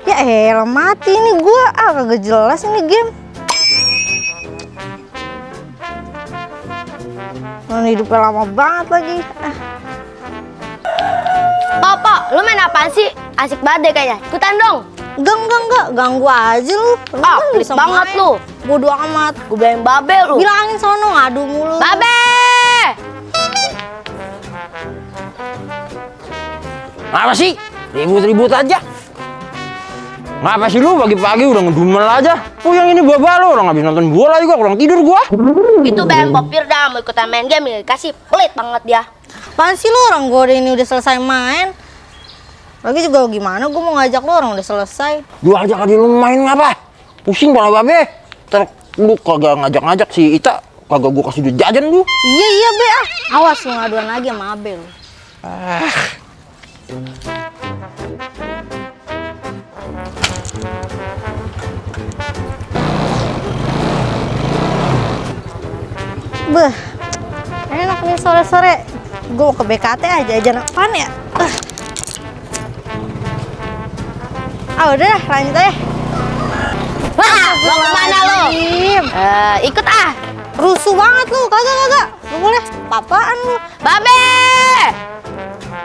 Ya elah, mati nih gua. Kagak jelas ini game. Hidupnya lama banget lagi. Papa, lu main apaan sih? Asik banget deh kayaknya. Ikutan dong. Enggak. Ganggu aja lu. Pelit banget lu. Bodo amat. Gue bilangin babe lu. Bilangin sono, ngadu mulu. Babe! Apa sih? Ribut-ribut aja. Ngapa sih lu pagi-pagi udah ngedumel aja? Oh yang ini baba lu, orang habis nonton bola juga, kurang tidur gua. Itu BM Popir dah mau ikutan main game ya, kasih pelit banget dia. Apaan sih lu, orang gua ini udah selesai main. Lagi juga gimana gua mau ngajak lu, orang udah selesai. Gua ajak aja lu main ngapa? Pusing pala babe. Ntar lu kagak ngajak-ngajak si Ita, kagak gua kasih duit jajan lu. Iya be Awas lu ngaduan lagi sama Abel. Enak nih sore-sore. Gue mau ke BKT aja apaan ya? Udah lanjut aja. Mau kemana lu? Ikut ah. Rusuh banget lu, kagak. Lu boleh papaan lu. Babe!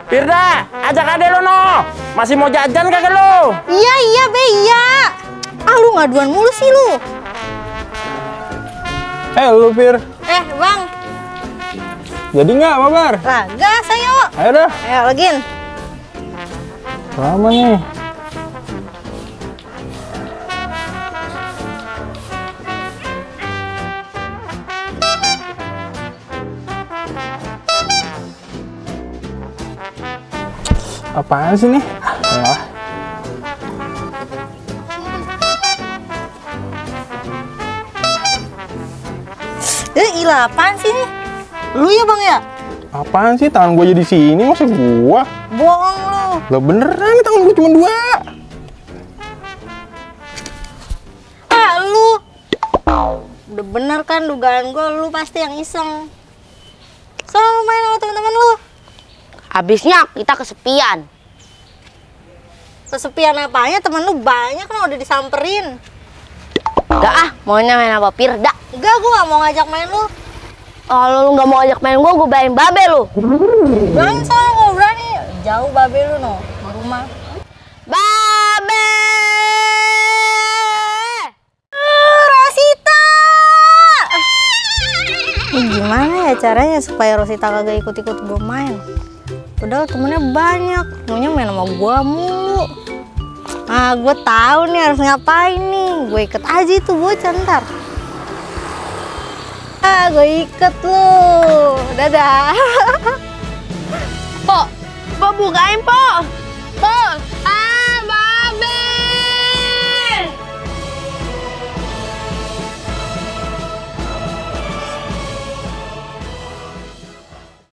Firda, ajak adek lu no. Masih mau jajan kagak lu? Iya be. Lu ngaduan mulu sih lu. Lu Fir. Bang. Jadi nggak mabar? Kagak saya. Ayo dah. Ayo login. Lama nih. Apaan sih nih? Ayolah. Ilah, apaan sih nih? Lu ya bang ya? Apaan sih tangan gue jadi sini, masa gua? Bohong lu. Lah beneran nih tangan gue cuma 2. Lu. Udah bener kan dugaan gue, lu pasti yang iseng. Soalnya lu main sama temen-temen lu. Habisnya kita kesepian. Kesepian apanya, temen lu banyak kan udah disamperin. Udah maunya main sama Firda. Enggak, gue gak mau ngajak main lu. Kalau lu nggak mau ajak main gue bayangin babe lu. Bilangin soalnya gue berani. Jauh babe lu no, di rumah. Babe! Rosita! Gimana ya caranya supaya Rosita kagak ikut-ikut gue main? Padahal temennya banyak, maunya main sama gue mulu. Gue tahu nih harus ngapain nih. Gue iket aja itu bocah ntar. Gue iket lu. Dadah. Po bukain po.